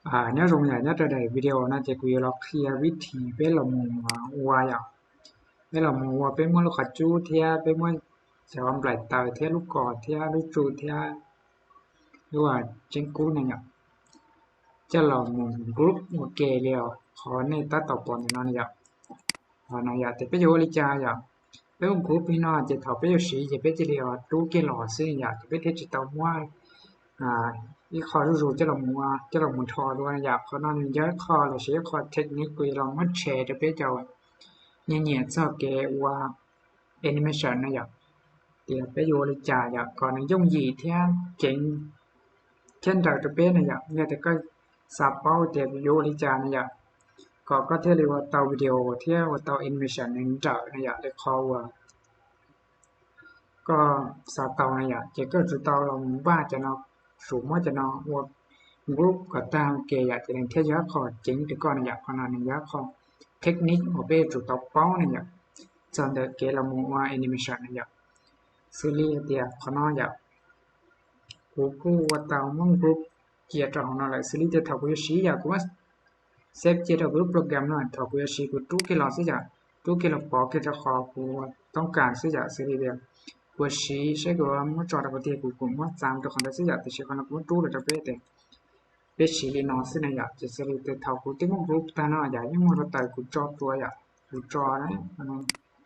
Nyob zoo yom, nyob rau daim video no ces kuv yuav los qhia vib thim peb los mus ua yom. Peb los mus ua, peb muab lub qhov cub thiab peb muab cov nplaim taws thiab lub kos thiab lub tsu thiab lub tseeb kub no yom, coj los mus group ua ke li qhov nej tab tom pom ntawm no yom. Qhov no yom, ces peb yuav ua li cas yom? Peb ua group li no ces thaum peb yuav siv ces peb cia li rub kiag los xwb yom, ces peb thiaj tsis tau muab ib qho zuj zus coj los mus ua, coj los mus nrho dua yom. Qhov no nws yog ib qho los sis ib qho technique kuv yuav los muab share rau peb cov nyiam nyiam txog kev ua animation na yom, tias peb yuav ua li cas yom kom nws yooj yim thiab ceev thiab nrawm rau peb na yom. Yog tias koj xav paub tias yuav ua li cas na yom, kom koj thiaj li ua tau video thiab ua tau animation nws nrawm na yom, li qhov uas koj xav tau na yom, ces koj yuav tsum tau los npaj cov no, tsum muab cov no ua group kom tag ua ke yom, ces nws thiaj yog ib qho ceev rau koj na yom. Qhov no nws yog ib qho technique uas peb yuav tsum tau paub na yom, txog ntawm kev los mus ua animation na yom. Xws li hais tias qhov no yom, kuv kuj ua tau muab group cia rau hauv no lawm. Xws li tias thaum kuv yuav siv yom, kuv muab save cia rau kuv lub program no, thaum kuv yuav siv kuv rub kiag los xwb yom, rub kiag los pov kiag rau qhov kuv toob kas xwb yom. Xws li tias kuv siv saib kuv muab tso rau qhov twg, kuv kuj muab txav rau qhov ntawd xwb yom, tiam sis qhov no kuv muab rub los rau peb tias peb siv li no xwb na yom. Ces xws li tias thaum kuv twb muab group tag no yom, yeej muaj hluav taws kuv tso tuaj yom, kuv tso,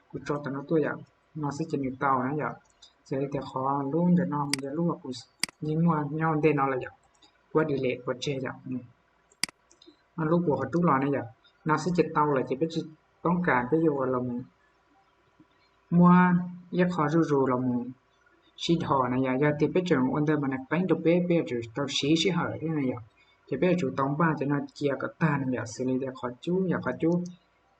kuv tso tau no tuaj yom, no xwb ces nws tau na yom. Xws li tias qhov lub ntawm no yog lub uas kuv yeej muaj nyob ua ntej no lawm yom, kuv delete pov tseg yom. No lub kuv ho rub los ne yom, no xwb ces tau lawm ces peb tsis toob kas peb yuav ua los mus muab ib qho zuj zus los mus sib dhos na yom. Yog tias peb tseem ua ntawd mas nws qeeb rau peb, peb yuav tsum tau siv sij hawm thiab na yom. Ces peb yuav tsum tau npaj cov no cia kom tag na yom. Xws li tias qhov cub yom, qhov cub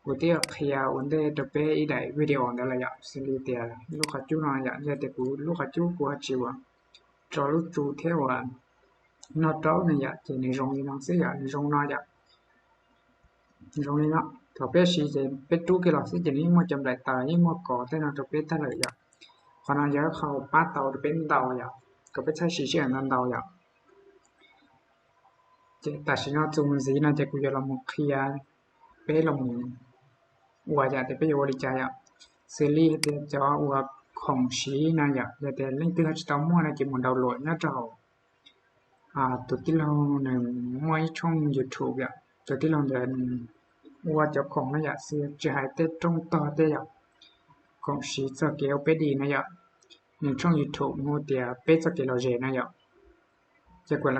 kuv twb qhia ua ntej rau peb ib daim video ntawd lawm yom. Xws li tias lub qhov cub no yom, yog tias kuv lub qhov cub kuv ho tsis ua tso lub tsu thiab ua noj raub na yom, ces nws zoo li no xwb yom, nws zoo no yom. Zoo li no, thaum peb siv ces peb rub kiag los xwb ces nws yeej muaj cov nplaim taws, yeej muaj kos tej no rau peb tag lawm yom. Qhov no yog ib qho pab tau rau peb ntau yom, kom peb txhob siv sij hawm ntau ntau yom. Ces tam sim no txuas mus ntxiv no ces kuv yuav los mus qhia peb los mus ua yom, tias peb yuav ua li cas yom. Xws li tias cov uas khoom siv no yom, yog tias leej twg ho tsis tau muaj no ces mus download nyob rau hauv tus tij laug nws muaj ib tshooj YouTube yom, tus tij laug ntawd nws ua cov khoom no yom, xws tsis hais tej rooj tog tej yom, khoom siv txog kev ua peb di no yom, nws tshooj YouTube hu tias peb txoj kev lom zem no yom. Ces kuv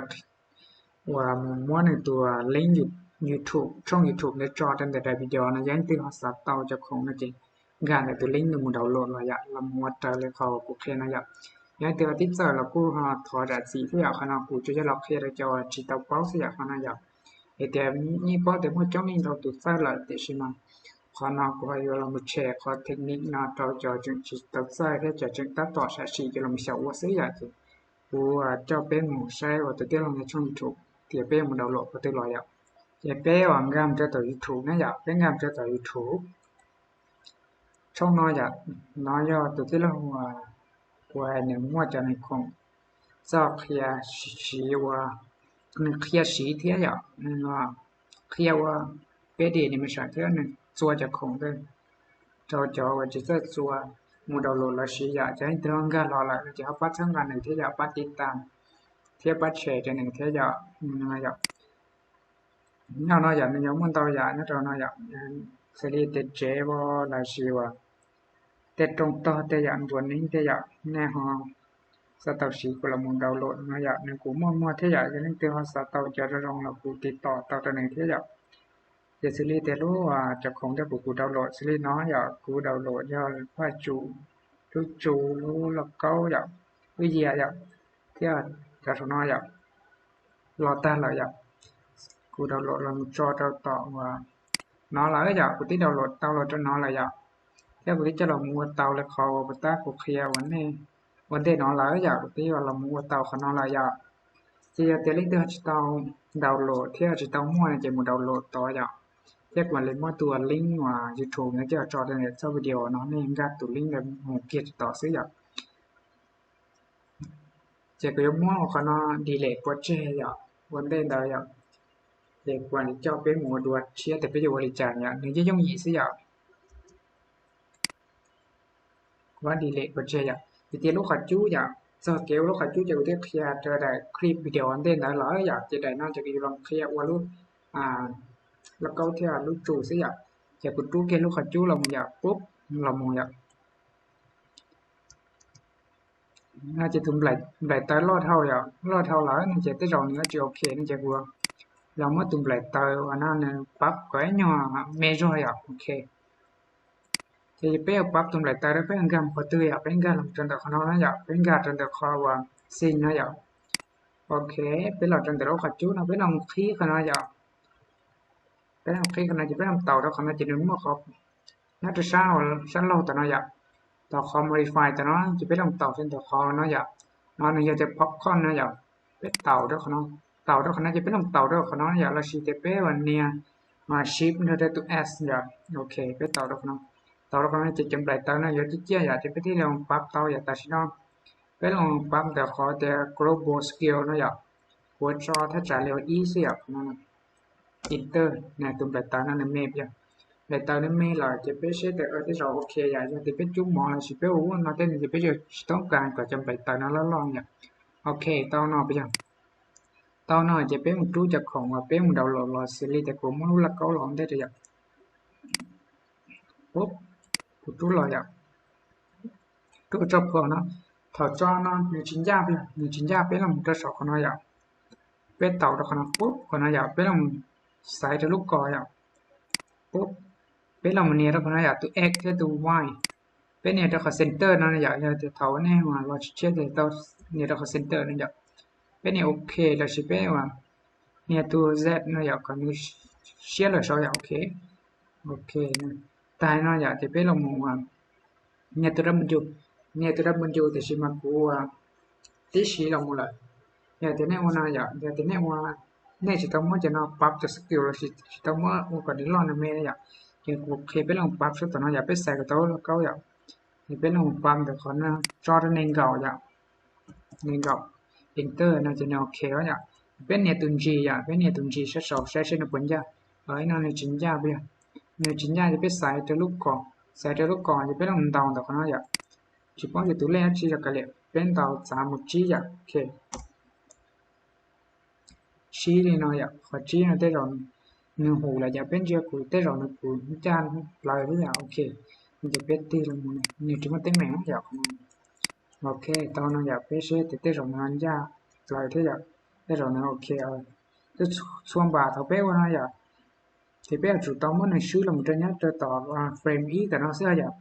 uas mus muab nws tus link YouTube, tshooj YouTube ntawd tso rau ntawm daim video no, yog leej twg ho xav tau cov khoom no ces nkag ntawm tus link no mus download los yom, los mus ua raws li qhov kuv qhia no yom. Yog leej twg ho tib txawj los kuj ho thov zam txim xwb yom, qhov no kuv tsuas yog los qhia rau cov uas tsis tau paub xwb yom, qhov no yom. Es tias yeej paub tias muaj coob leej ntau tus txawj lawm, tiam sis mas qhov no kuv ho yuav los mus share qhov technique no rau cov tseem tsis tau txawj thiab cov tseem tab tom sam sim yuav los xyaum ua xwb yom. Ces kuv coj peb mus saib uas tus tij laug ntawd tshooj YouTube tias peb yuav mus download qhov twg los yom. Ces peb uas nkag mus rau tom YouTube na yom, peb nkag mus rau tom YouTube. Tshooj no yom, no yog tus tij laug uas nws muaj cov nws khoom txoj qhia siv ua, nws qhia siv thiab yom, nws qhia ua peb di animation thiab nws txua cov khoom rau cov uas tsis txawj txua mus download los siv yom. Ces leej twg nkag los lawm no ces ho pab txhawb nqa nws thiab yom, pab tiv tas thiab pab share rau nws thiab yom. Yom, nyob no yom, nws yuav muaj ntau yam nyob rau no yom, xws li tej tsev los sis uas tej rooj tog tej yom, nruas neeb tej yom, nej ho xav tau siv kuv los mus download no yom, nws kuj muaj muag thiab yom. Yog leej twg ho xav tau cov zoo zoo los kuv tiv tom tau rau nws thiab yom. Ces xws li tias lub cov khoom tej kuv kuv download xws li no yom, kuv download yog vaj tsu, lub tsu, lub lauj kaub yom, lub yias yom, thiab cov saum no yom, los tag lawm yom. Kuv download los mus tso rau tom uas no lawm yom, kuv twb download tau los rau no lawm yom, thiab kuv twb coj los mus ua tau li qhov uas puas tab kuv qhia ua ntej no lawm yom, kuv twb los mus ua tau qhov no lawm yom. Ces yog tias leej twg tsis tau download thiab tsis tau muaj no ces mus download tod yom, thiab kuv mam li muab tus link uas YouTube no coj tso rau ntawm txoj video no, nej nkag tus link ntawd mus kiag tod xwb yom. Ces kuv yuav muab qhov no delete pov tseg yom, ua ntej ntawd yom. Ces kuv mam li coj peb mus ua dua tshiab tias peb yuav ua li cas yom, nws yeej yooj yim xwb yom. Kuv delete kom tseg yom. Ces tias lub qhov cub yom, txog kev ua lub qhov cub ces kuv twb qhia rau daim clip video ntej ntawd lawm yom, ces daim no ces kuv yuav los qhia ua lub lauj kaub thiab lub tsu xwb yom. Ces kuv rub kiag lub qhov cub los mus yom, pub los mus yom. No ces tus nplaim taw loj dhau yom, loj dhau lawm no ces tej zaum nws yuav tsis ok no ces kuv los muab tus nplaim taw uas no nws pab kom ib nyuag me zog yom, ok. Ces peb yuav pab tus nplaim taw rau peb nkag mus qhov twg yom, peb nkag los rau ntawm qhov no na yom, peb nkag rau ntawm qhov uas scene no yom. Ok, peb los rau ntawm lub qhov cub no peb los qhib qhov no yom. Peb los qhib qhov no ces peb los taus rau qhov no ces nws muaj qhov nyob rau sab, sab laug tom no yom. Tom qhov modify tom no ces peb los taus rau ntawm qhov no yom. No nws yog tias popcorn no yom. Peb taus rau qhov no, taus rau qhov no ces peb los taus rau qhov no yom, los sis tias peb ua nias shift nrog rau tus S yom. Ok, peb taus rau qhov no, taus rau qhov no ces cov nplaim taw no yuav ciaj ciaj yom, ces peb thiaj li pab tau yom. Tam sim no peb los pab ntawm qhov tias global scale no yom. Kuv tso thaj tsam li ib xwb yom, qhov no enter. Tus nplaim taw no nws me yom, nplaim taw nws me lawm ces peb saib tias tej zaum ok yom, yog tias peb cub mov los sis peb ua no tej no ces peb yuav tsis toob kas kom cov nplaim taw no loj loj yom. Ok, tau no peb yog, tau no ces peb mus rub cov khoom uas peb mus download los xws li tias kuv muab lub lauj kaub los ntej rau yom. Kuv rub los yom, rub tso phom no, thaum tso no nws tsis ncaj, nws tsis ncaj peb los rau saum qhov no yom. Peb taus rau qhov no pub, qhov no yom, peb los xaiv rau lub kos yom. Pub, peb los nias rau qhov no yom, tus X thiab tus Y. Peb nias rau qhov center no yom, yog tias thaum nej los tsis tshiab ces tau nias rau qhov center no yom. Peb nias ok los sis peb nias tus Z no yom, kom nws siab lawm saud yom, ok. Ok, tag no yom ces peb los mus nias tus W, nias tus W tiam sis mas kuv tib si los mus lawm. Yog tias nej ua no yom, yog tias nej ua, nej tsis tau muab cov no pab cov skill los sis tsis tau muab ua kom nws loj nws me yom, ces kuv qhia peb los pab sab tom no yom, peb xaiv kom tau lub lauj kaub yom. Ces peb los pab ntawm qhov no, tso rau nees nkaum yom, nees nkaum, enter no ces nws ok yom. Peb nias tus G yom, peb nias tus G sab saud saib seb nws puas ncaj. Ib no nws tsis ncaj, nws tsis ncaj ces peb xaiv rau lub kos, xaiv rau lub kos ces peb los ntaus ntawm qhov no yom. Tsis paub yog tus lej dab tsi yog kav liam, peb ntaus txav mus tsib yom, ok. Tsib li no yom, qhov tsib no tej zaum nws hum lawm yom, peb ntsia kuv tej zaum nws kuv ncaj plaws thiab yom, ok. Ces peb tig los, nws tsis muaj teeb meem yom. Ok, tau no yom, peb saib tias tej zaum nws ncaj plaws thiab yom, tej zaum nws ok. Txhua npas thaum peb ua no yom, ces peb yuav tsum tau muab nws swb los rau nyob rau tom frame ib tom no xwb yom.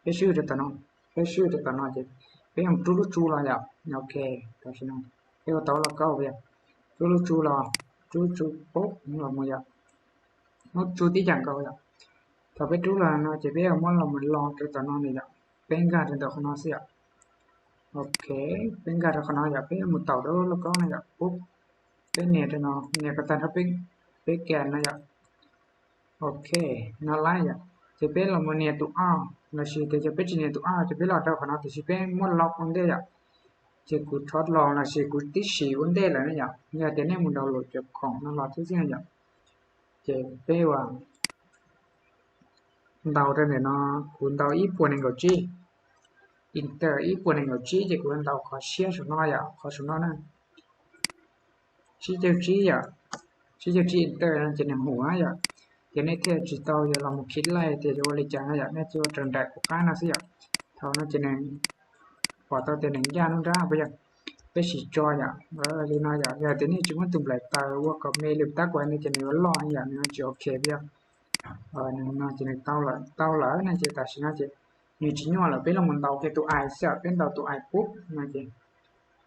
Peb swb rau tom no, peb swb rau tom no ces peb yuav rub lub tsu los yom. Ok, tam sim no peb ua tau lauj kaub yom, rub lub tsu los, rub lub tsu pub los mus yom, lub tsu tib yam nkaus yom. Thaum peb rub los no ces peb yuav muab los mus los rau tom no na yom, peb nkag rau ntawm qhov no xwb yom. Ok, peb nkag rau qhov no yom, peb yuav mus taus rau lub lauj kaub no yom, pub, peb nias rau no, nias kom tag nrho peb, peb kas no yom. Ok, no lawm yom, ces peb los mus nias tus O, los sis tias yog peb tsis nias tus O ces peb los rau qhov no tiam sis peb muab lock ua ntej yom, ces kuv rho los los sis kuv tib si ua ntej lawm na yom, yog tias nej mus download cov khoom no los thiab xwb na yom. Ces peb ua ntaus rau ntawm no, kuv ntaus ib puas nees nkaum tsib, enter ib puas nees nkaum tsib ces kuv ntaus qhov siab saum no yom, qhov saum no na, tsib caug tsib yom, tsib caug tsib enter no ces nws hum na yom. Ces nej thiaj tsis tau yuav los mus khib laij tias yuav ua li cas no yom, nej tsuas ua raws nraim kuv qab no xwb yom. Thaum no ces nws pom tau tias nws ncaj lub nrab puas yog? Peb sim tso yom, li no yom, yog tias nej tsis muab tus nplaim taws ua kom me li tab kuv hais no ces nws yuav loj yom, nws tsis ok puas yog? Nws no ces nws tau lawm, tau lawm no ces tam sim no ces nws tsis nyuaj lawm, peb los mus ntaus kiag tus I xwb yom, peb ntaus tus I pub no ces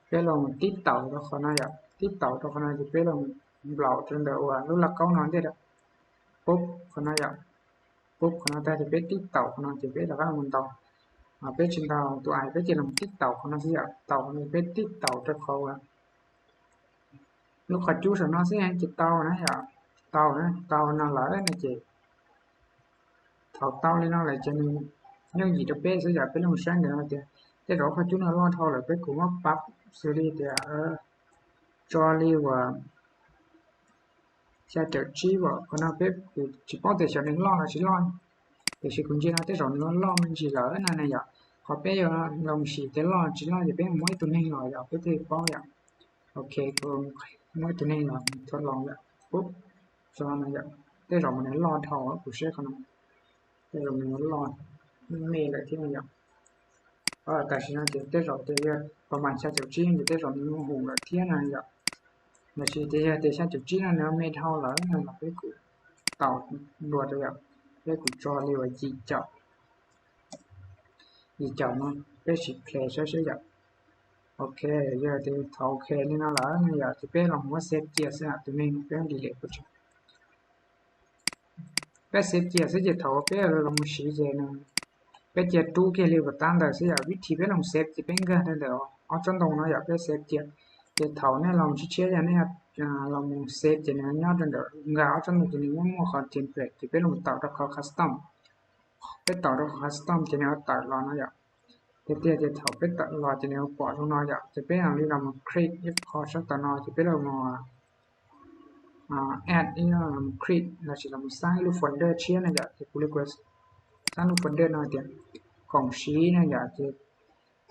peb los mus tib taus rau qhov no yom, tib taus rau qhov no ces peb los nplaum rau ntawm uas lub lauj kaub no ntej rau, pub qhov no yom, pub qhov no tag ces peb tib taus qhov no ces peb rov qab mus ntaus. Peb tsis ntaus tus I, peb cia li mus tib taus qhov no xwb yom, taus qhov no peb tib taus rau qhov uas lub qhov cub saum no xwb ces tau na yom, tau na, tau no lawm no ces thaum tau li no lawm ces nws yooj yim rau peb xwb yom, peb los saib ntawm no tias tej zaum qhov cub no loj dhau lawm peb kuj muab pab xws li tias tso li uas Xya caum tsib as, qhov no peb kuv tsis paub tias xyov nws loj los tsis loj, tiam sis kuv ntsia no tej zaum nws loj me ntsis lawm no na yom. Qhov peb yuav los mus sim tias loj tsis loj ces peb muab ib tug neeg los yom peb thiaj paub yom. Ok, kuv muab ib tug neeg los txhua los yom. Ub, tso no yom, tej zaum nws loj dhau kuv saib qhov no, tej zaum nws loj me lawm thiab no yom. Tam sim no ces tej zaum tias yog pas mas xya caum tsib ces tej zaum nws hum lawm thiab no yom. Los sis tias yog tias xya caum tsib no nws me dhau lawm no los peb kuj tau dua rau yom, peb kuj tso li uas yim caum, yim caum no, peb sim play saib seb yom. Ok, yog tias thaum ok li no lawm no yom ces peb los muab save cia xwb, tus neeg no peb delete pov tseg. Peb save cia xwb ces thaum peb los mus siv ces peb cia rub kiag li puas tab ntawd xwb yom. Vib thim peb los save ces peb nkag rau ntawm ob tsob ntoo no yom, peb save cia. Ces thaum nej los mus tshiab tshiab yog nej los mus save ces nws nyob rau ntawm nkag ob tsob ntoo ces nws muaj muaj qhov template ces peb los tawm rau qhov custom. Peb tawm rau qhov custom ces nws yuav tawm los no yom. Tiag tiag ces thaum peb tawm los ces nws yuav pom zoo no yom, ces peb mam li los mus create ib qho sab tom no ces peb los mus add ib, create los sis los mus xab ib lub folder tshiab no yom. Ces kuv li kuv xab lub folder no tias khoom siv no yom. Ces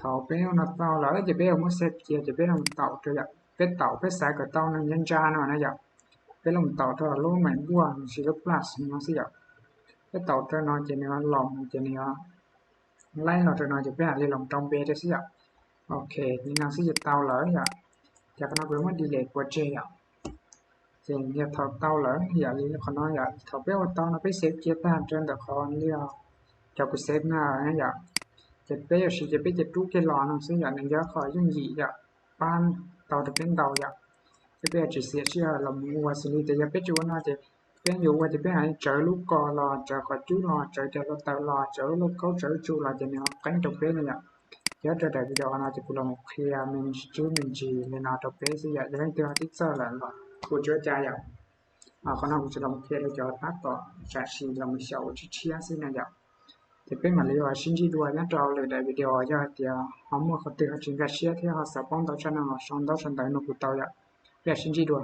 thaum peb ua no tau lawm ces peb yuav muab save cia ces peb los tau rau yom, peb tau, peb xav kom tau no ntsa ntsa no na yom. Peb los tau rau lub maim npuaj los sis lub plus no xwb yom. Peb tau rau no ces nws los ces nws laib los rau no ces peb mam li los rau npe rau xwb yom. Ok, li no xwb ces tau lawm yom. Ces qhov no kuv muab delete pov tseg yom. Ces yog thaum tau lawm yom, li qhov no yom, thaum peb ua tau no peb save cia tag rau ntawm qhov li cov kuv save no yom. Ces peb yuav siv ces peb cia rub kiag los no xwb yom, nws yog qhov yooj yim yom, pab tau rau peb ntau yom. Ces peb yuav tsis xiam sij hawm los mus ua xws li tias yog peb tsis ua no ces peb yuav ua ces peb hais tsawv lub ko los, tsawv qhov cub los, tsawv cov hluav taws los, tsawv lub lauj kaub, tsawv lub tsu los ces nws qeeb rau peb no yom. Ces rau daim video no ces kuv los qhia me ntsis me ntsis li no rau peb xwb yom. Yog leej twg ho tib txawj lawm los kuj tsis ua cas yom. Qhov no kuv tsuas los qhia rau cov tab tom tsam sim los mus xyaum ua tshiab tshiab xwb na yom. Ces peb mam li ua sib ntsib dua nyob rau lwm daim video, yog hais tias ho muaj qhov twg ho tsis nkag siab thiab ho xav paub ntau tshaj no los sau ntaub sau ntawv nug kuv tau yom. Peb sib ntsib dua.